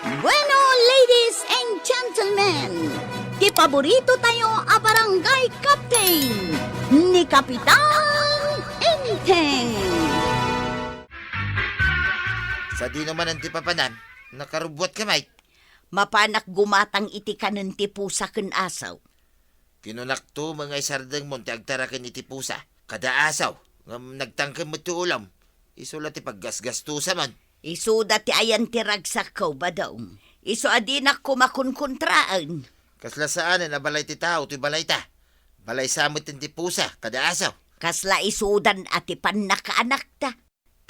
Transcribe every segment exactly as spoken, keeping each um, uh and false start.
Bueno, ladies and gentlemen, ti paborito tayo a barangay captain, ni Kapitan Enteng. Sadino manen ti papanam? Nakarubbuatka, Mike. Mapanak gumatang iti kanen ti pusa ken asaw. Kinunakto, mangay sardengmon ti agtaraken iti pusa, kada asaw, ngem nagtangken met ti ulom. Isu la ti paggasgastusam. Isuda ti ayan ti ragsakko, Badong. Isu a dinak koma kunkuntraen. Kasla saanen a balay ti tao ti balayta. Balay sa met ti pusa, kada asaw. Kasla isudan a ti pannakaanakta.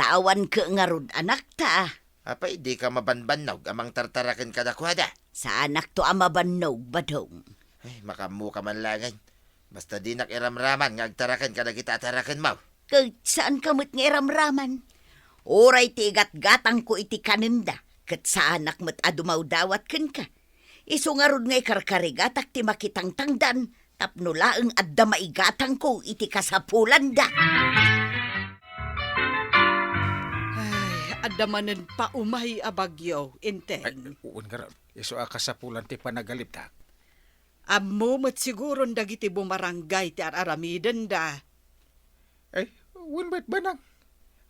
Ta awan ket ngarud anakta. Apay, dika mabanbannog a mangtartaraken kadakuada? Saanakto a mabannog, Badong. Ay, makammoka man laengen. Basta dinak iramraman nga agtaraken kadagita a tarakenmo. Ket saanka met nga iramraman. Uray ti igatgatangko iti kanenda, ket saanak met a dumawdawat kenka. Isu ngarud nga ikarkarigatak ti makitangtangdan tapno laeng adda maigatangko iti kasapulanda. Ay, adda manen paumay a bagyo, Enteng. Ay, wen ngarud. Isu a kasapulan ti panagalibtak. Ammo met siguron dagiti bumarangay ti ar-aramidenda. Ay, wen met, Banang.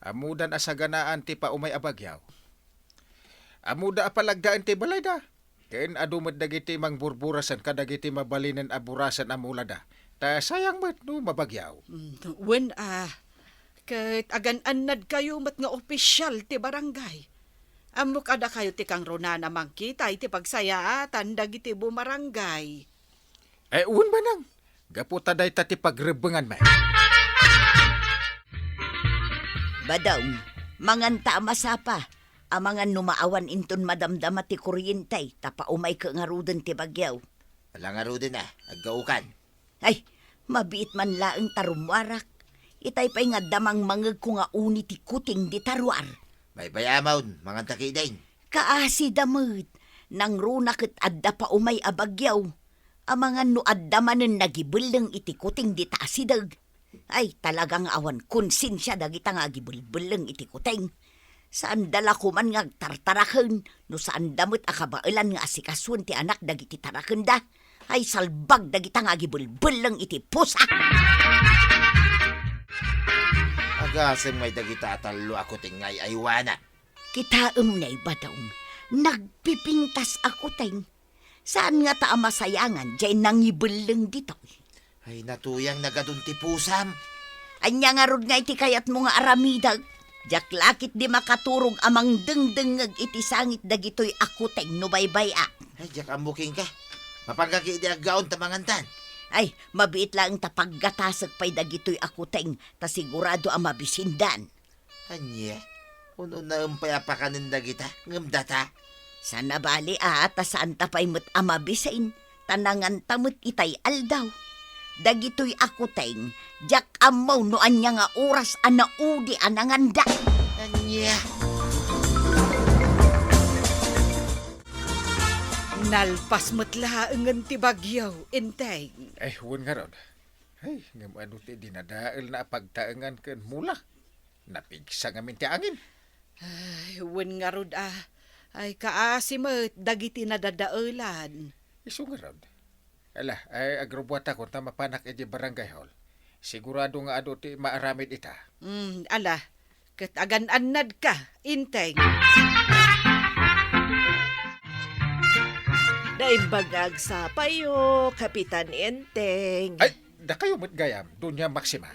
Ammodan a saganaan ti paumay a bagyo. Ammoda a palagdaen ti balayda. Ken adu met dagiti mangburburasen kadagiti mabalinen a burasen a mulada. Ta sayang met no mabagyo. Mm, wen a, ket agan-annadkayo met nga opisyal ti barangay. Ammok a dakayo ti kangrunaan a mangkita iti pagsayaatan dagiti bumarangay. Eh, wen, Banang. Gapu ta dayta ti pagrebbenganmi. Badong, manganta a masapa. Amangan no maawan inton madamdama ti kuryente, ta paumay ket ngaruden ti bagyo. Ala ngaruden a, aggaokan. Ay, mabiit man laeng ta rummuarak. Itay pay nga adda mangmangegko nga uni ti kuting dita ruar. Baybay-amon, manganta ketdin. Kaasida met, nangruna ket adda paumay a bagyo. Amangan no adda manen nagibelleng iti kuting dita asideg. Ay, talaga nga awan konsensia dagita nga agibelbelleng iti kuting. Saanda la koman nga agtartaraken no saanda met a kabaelan nga asikasuen ti anak dagiti tarakenda. Ay, salbag dagita nga agibelbelleng iti pusa. Agasem ngay dagita a tallo a kuting nga ay-aywana. Kitaem nay, Badong, nagpipintas a kuting. Saan ngata a masayangan jay nangibelleng ditoy? Ay, natuyang nagadun ti pusam. Ania ngarud nga iti kayatmo nga aramidek? Diak la ketdi makaturog a mangdengdengngeg iti sangit dagitoy a kuting no baybay-ak. Ay, diak ammo kenka. Mapanka ketdi aggaon ta mangantan. Ay, mabiit laeng ta paggatasek pay dagitoy a kuting ta sigurado a mabisindan. Ania? Ununaem pay a pakanen dagita, ngem data? Saan a bali a ta saanta pay met a mabisin, ta nanganta met itay aldaw. Dagitoy a kuting, diak ammo no ania nga oras a naudi a nanganda. Ania? Nalpas met laengen ti bagyo, Enteng. Eh, wen ngarud. Ay, ngem adu ti dinadaelna a pagtaengan ken mula? Napigsa ngamin ti angin. Ay, wen ngarud a. Ay, kaasi met dagiti nadadaelan. Isu ngarud. Ala, ay, agrubbuatakon ta mapanak iti barangay hall. Sigurado nga adu ti maaramid ita. Mm, ala, ket agan-annadka, Enteng. Naimbag nga agsapayo, Kapitan Enteng. Ay, dakayo met gayam, Doña Maxima.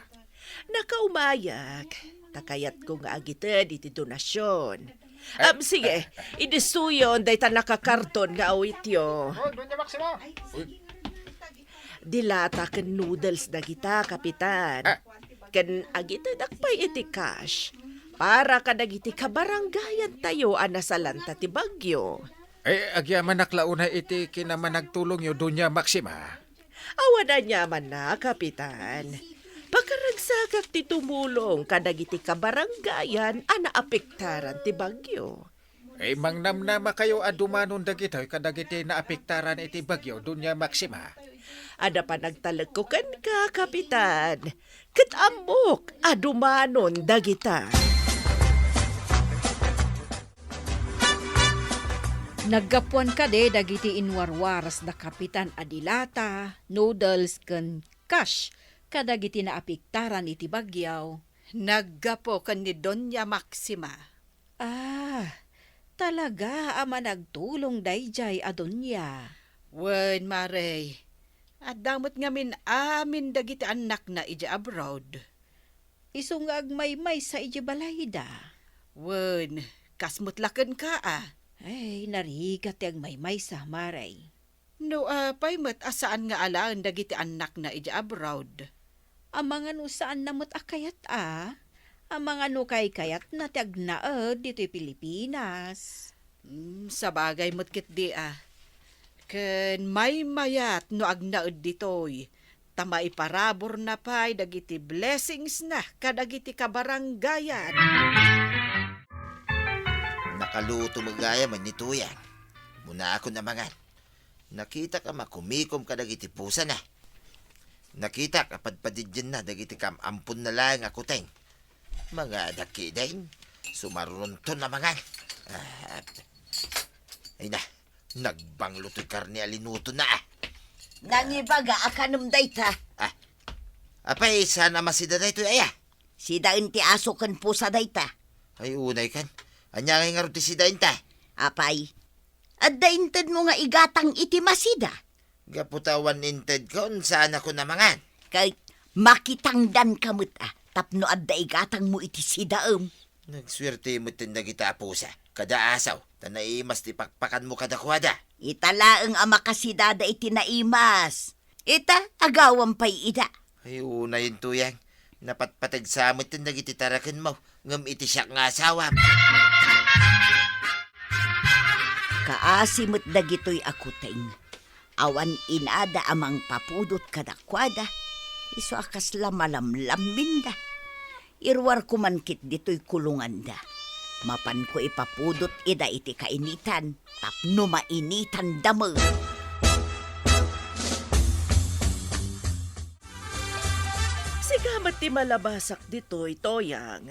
Nakaumayak, ta kayatko nga agited iti donasion. Ay, am, sige, ay, ay. Idissuyon dayta nakakarton nga awityo. Oh, Doña Maxima. Uy. Dilata ken noodles dagita, Kapitan. Ah. Ken agitedak pay iti cash para kadagiti kabarangayantayo a nasalanta ti bagyo. Eh, agyamanak la unay iti kinamanagtulongyo, Doña Maxima. Awan aniamanna, Kapitan. Pakaragsakak ti tumulong kadagiti kabarangayan a naapektaran ti bagyo. Eh, mangnamnamakayo a dumanon dagitoy kadagiti naapektaran iti bagyo, Doña Maxima. Adda panagtalekko kenka, Kapitan, ket ammok a dumanon dagita. Naggapuan kadi dagiti inwarwaras da Kapitan a dilata, noodles, ken cash kadagiti naapektaran iti bagyo? Naggapu ken ni Doña Maxima. Ah, talaga a managtulong daydiay a Doña. Wen, Mare, adda met ngamin amin dagiti annakna idiay abroad. Isu nga agmaymaysa idiay balayda. Wen, kas met la kenka a. Ay, narigat ti agmaymaysa, Mare. No apay met a saan nga alaen dagiti annakna idiay abroad? Amangan no saanna met a kayat a. Amangan no kaykayatna ti agnaed ditoy Pilipinas. Hmm, sabagay met ketdi a. Ken maymayat no agnaed ditoy, ta maiparaburna pay dagiti blessingsna kadagiti kabarangayan. Nakaluto met gayam ni Tuyang. Umuna akon a mangan. Nakitak a makumikom kadagiti pusana. Nakitak a padpadidienna dagiti kaam-amponna laeng a kuteng. Mangadak ketdin, sumarunonton a mangan. Ah, ay na, nagbanglo toy karne a linutona a. Nangibaga a kanem dayta. Ah, apay, saan a masida daytoy aya? Sidaen ti aso ken pusa dayta. Ay, unay kan. Ania ngay ngarud ti sidaenta? Apay, adda intedmo nga igatang iti masida? Gapu ta awan intedko, saanakon a mangan. Ket makitangdanka met a tapno adda igatangmo iti sidaem. Nagsuerte metten dagita a pusa kada asaw, ta naimas ti pakpakanmo kadakuada. Ita laeng a makasidada iti naimas. Ita, agawam pay ida. Ay, unayen, Tuyang. Napatpateg sa metten dagiti tarakenmo, ngem iti siak nga asawam. Kaasi met dagitoy a kuteng. Awan inada a mangpapudot kadakuada, isu a kasla malamlamminda. Iruarko man ket ditoy kulonganda. Mapanko ipapudot ida iti kainitan tapno mainitanda met. Sika met ti malabasak ditoy, Toyang.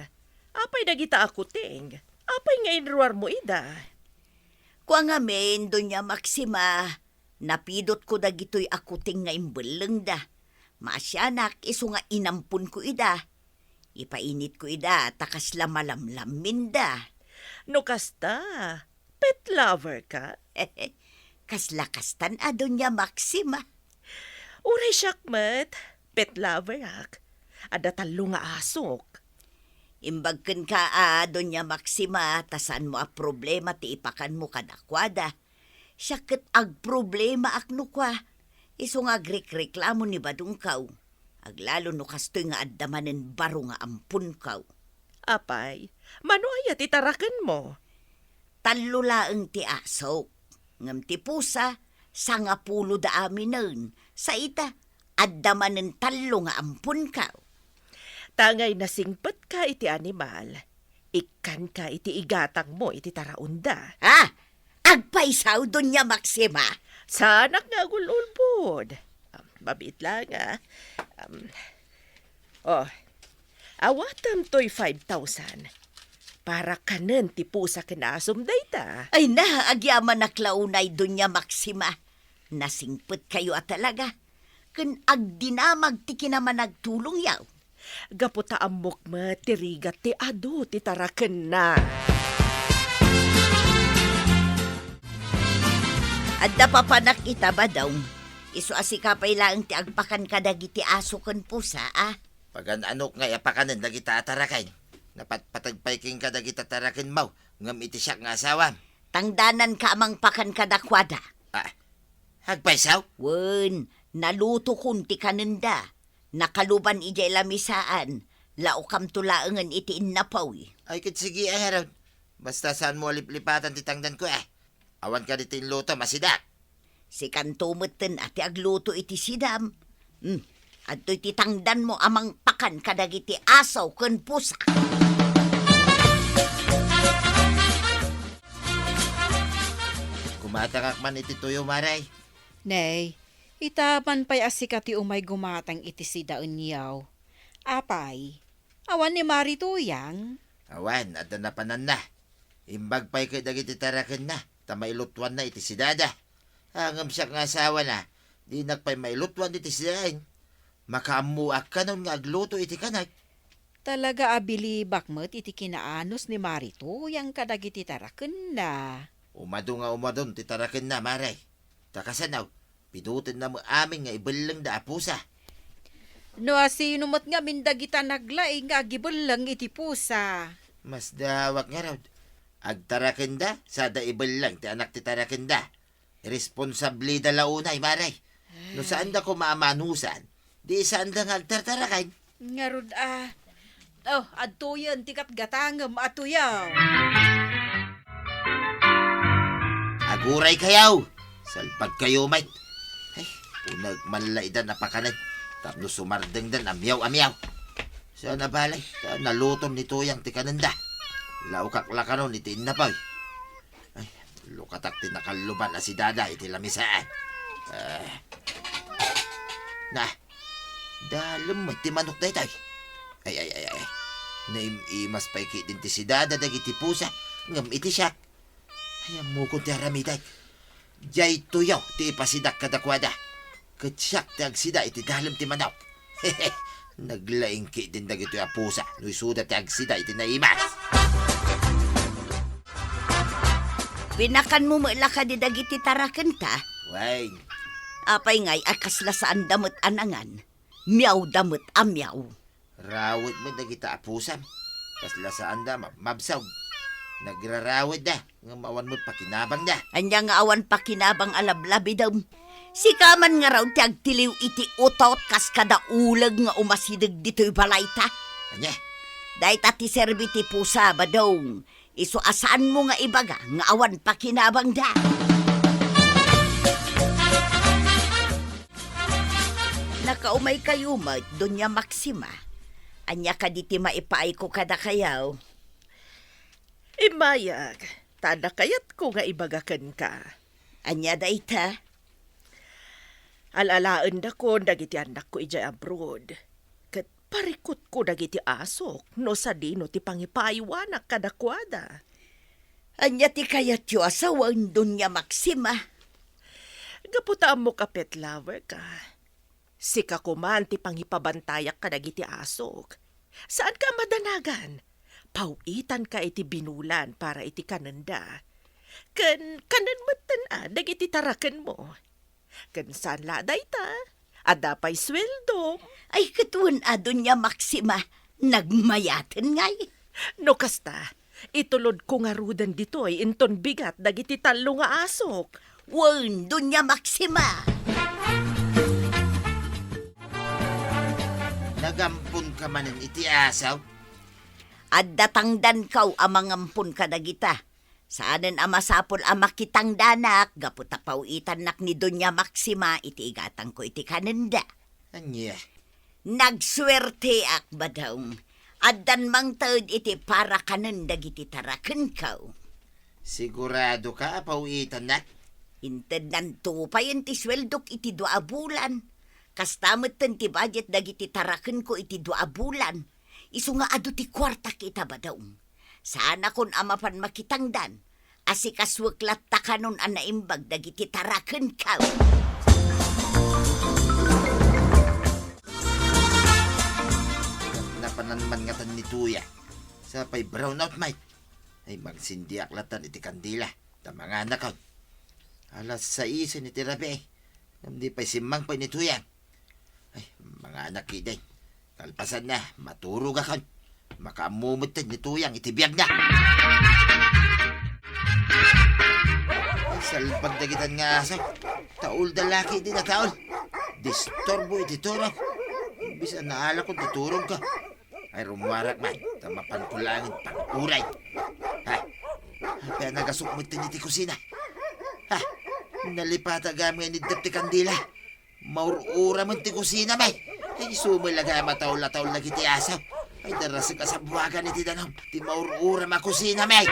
Apay dagita a kuteng? Apay nga inruarmo ida? Kua ngamin, Doña Maxima, napidotko dagitoy a kuteng nga imbellengda. Maasianak, isu nga inamponko ida. Ipainitko ida ta kasla malamlamminda. No kasta, pet lover ka? Kasla kastan a, Doña Maxima. Uray siak met, pet lover ak. Adda tallo nga asok. Imbag kenka a, Doña Maxima, ta saanmo a problema ti ipakanmo kadakuada. Siak ket agproblemaak no kua, isu nga agrekreklamo ni badongkaw. Aglalo no kastoy nga adda manen baro nga amponkaw. Apay, mano aya ti tarakenmo? Tallo laeng ti asok, ngem ti pusa, sangapulo da aminen. Sa ita, adda manen tallo nga amponkaw. Tangay nasingpetka iti animal, ikkanka iti igatangmo iti taraonda. Ah! Agpaysaw, Doña Maxima? Saanak nga agul-ulbod. Um, mabiit lang, ah. Um, oh, awatem toy five thousand. Para kanen ti pusa ken asom dayta. Ay na, agyamanak la unay, Doña Maxima. Nasingpetkayo a talaga. Ken agdinamag ti kinamanagtulongyo. Gapu ta ammok met ti rigat ti adu ti tarakenna. Adda papanak ita, Badong. Isu a sika pay laeng ti agpakan kadagiti aso ken pusa, a? Pagan-anok ngay a pakanen dagita a taraken. Napatpateg pay kenka dagita tarakenmo, ngem iti siak nga asawam. Tangdananka a mangpakan kadakuada. Ah, agpaysaw? Wen, nalutokon ti kanenda. Nakaluban idiay lamisaan, laokamto laengen iti innapuy. Ay, ket sige, ay, ngarud. Basta saanmo a liplipatan ti tangdanko, eh. Awan kadi ti inlutom a sida. Sikanto metten a ti agluto iti sidam. Hmm, adtoy ti tangdanmo a mangpakan kadagiti aso ken pusa. Gumatangak man iti tuyo, Mare. Nay, ita man pay a sika ti umay gumatang iti sidaenyo. Apay, awan ni Mari Tuyang? Awan, adda napananna. Imbag pay ket dagiti tarakenna. ta mailutuanna iti sidada. Ngem siak nga asawana, dinak pay mailutuan iti sidaen. Makaammoak kanon nga agluto iti kanek. Talaga a bilibak met iti kinaanus ni Mari Tuyang kadagiti tarakenna. Umadu nga umadon ti tarakenna, Mari. Ta kasano, pidutenna met amin nga ibellengda a pusa. No asino met ngamin dagita naglaing nga agibelleng iti pusa? Masdawak ngarud. Agtarakenda, sada ibelleng ti anak ti tarakenda. Responsableda la unay, Mari. No saanda koma a manusan, di saanda nga agtartaraken. Ngarud a. Oh, adtoyen ti gatgatangem a tuyaw. Aguray kayaw! Salpag kayo, met. Ay, uneg man la idan a pakanen. Tapno sumardengdan a miyaw a miyaw. Saan a balay, ta naluton ni Tuyang ti kanenda. Laukak la kanon iti innapoy. Ay, lukatak ti nakalluban a sidada iti lamisaan. Ah. Na, dalem met ti manok daytoy. Ay, ay, ay, ay. Naim-imas pay ketdin ti sidada dagiti pusa, ngem iti siak. Ay, ammokon ti aramidek. Diay tuyaw ti ipasidak kadakuada. Ket siak ti agsida iti dalem ti manok. Naglaing ketdin dagitoy a pusa no isuda ti agsida iti naimas. Pinakanmo met la kadi dagiti tarakenta? Wen. Apay ngay a kasla saanda met a nangan? Miawda met a miaw. Rawed met dagita a pusam. Kasla saanda mabmabsog. Nagrarawedda, ngem awan met pakinabangda. Ania nga awan pakinabang a lablabidem? Sika man ngarud ti agtiliw iti utot kas kada uleg nga umasideg ditoy balayta. Ania? Dayta ti serbi ti pusa, Badong. Isu a saanmo nga ibaga nga awan pakinabangda. Nakaumaykayo met, Doña Maxima. Ania kadi ti maipaayko kadakayo? Immayag, ta adda kayatko nga ibaga kenka. Ania dayta? Al-alaendakon dagiti annakko idiay abroad. Ket parikutko dagiti asok no sadino ti pangipaaywanak kadakuada. Ania ti kayatyo a sawen, Doña Maxima? Gapu ta ammok a pet lover ka. Sika koman ti pangipabantayak kadagiti asok. Saanka a madanagan. Paw-itanka iti binulan para iti kanenda. Ken kanen metten a dagiti tarakenmo. Ken saan la dayta, adda pay sueldom. Ay, ket wen a, Doña Maxima, nagmayaten ngay. No kasta, itulodko ngaruden ditoy inton bigat dagiti tallo nga asok. Wen, Doña Maxima. Nagamponka manen iti asaw? Adda tangdanko a mangampon kadagita. Saanen a masapul a makitangdanak gapu ta paw-itannak ni Doña Maxima iti igatangko iti kanenda. Ania? Nagsuerteak, Badong. Addan mangted iti para kanen dagiti tarakenko. Siguradoka a paw-itannak? Intednanto payen ti sueldok iti dua a bulan. Kasta metten ti budget dagiti tarakenko iti dua a bulan. Isu nga adu ti kuartak ita, Badong. Saanakon a mapan makitangdan. Asikasuek latta kanon a naimbag dagiti tarakenko. Napanan man ngatan ni Tuya. Sapay brownout, Mike. Ay, magsindiak latan iti kandila. Ta manganakon. Alas saisen iti rabii. Ngem di pay simmangpet ni Tuyang. Ay, manganak kidi. Kalpasanna, maturogakon. Makaammo metten ni Tuyang iti biagna. Ay, salbag dagitan nga aso. Taol da laki di nataol. Disturbo iti turog. Bisan naalakon ti turogko. Ay, rummuarak man, ta mapanko laeng panguray. Ha? Apay a nagasok metten iti kusina? Ha? Nalipata gayam nga iniddep ti kandila. Maur-ura met ti kusina, may. Ay, isu met la gayam a taol-taol dagiti aso. Ay, darasek a sabuagan iti danum ti maur-uram a kusina, may.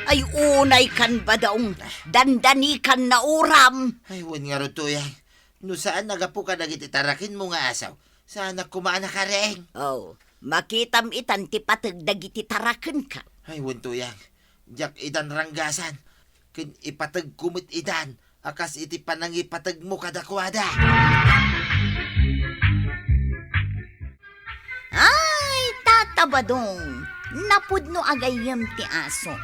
Ay, unaykan, Badong. Dandanikan, nauram. Ay, wen ngarud, Tuyang. No saan a gapu kadagiti tarakenmo nga asaw, saanak koma a nakareng. Oh, makitam itan ti pateg dagiti tarakenka. Ay, wen, Tuyang. Diak idan ranggasan, ken ipateg ko met idan a kas iti panangipategmo kadakuada. Ay, Tata Badong, napudno a gayyem ti aso.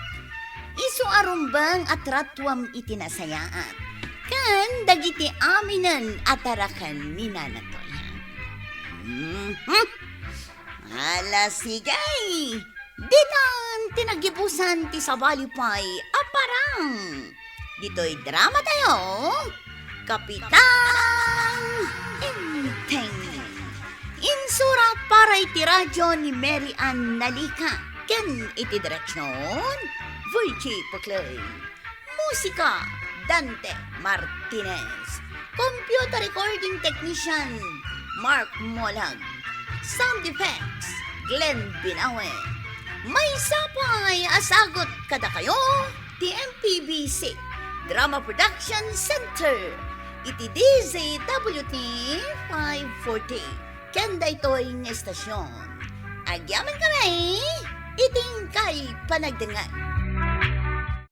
Isu a rumbeng a tratuam iti nasayaat, ken dagiti aminen a taraken ni Nana Toya. Mhm. Ala, sige! Ditan ti nagibusan ti sabali pay a parang. Ditoy drama tayo, Kapitan Enteng. Insurat para iti radyo ni Mary Ann Nalica ken iti direksyon, Virgie Puclay. Musika, Dante Martinez. Computer recording technician, Mark Molag. Sound effects, Glenn Binawe. Maysa pay a sagut kadakayo ti M P B C Drama Production Center iti D Z W T five forty. Ken daytoy nga estasyon, agyamankami iti inkay panagdengngeg.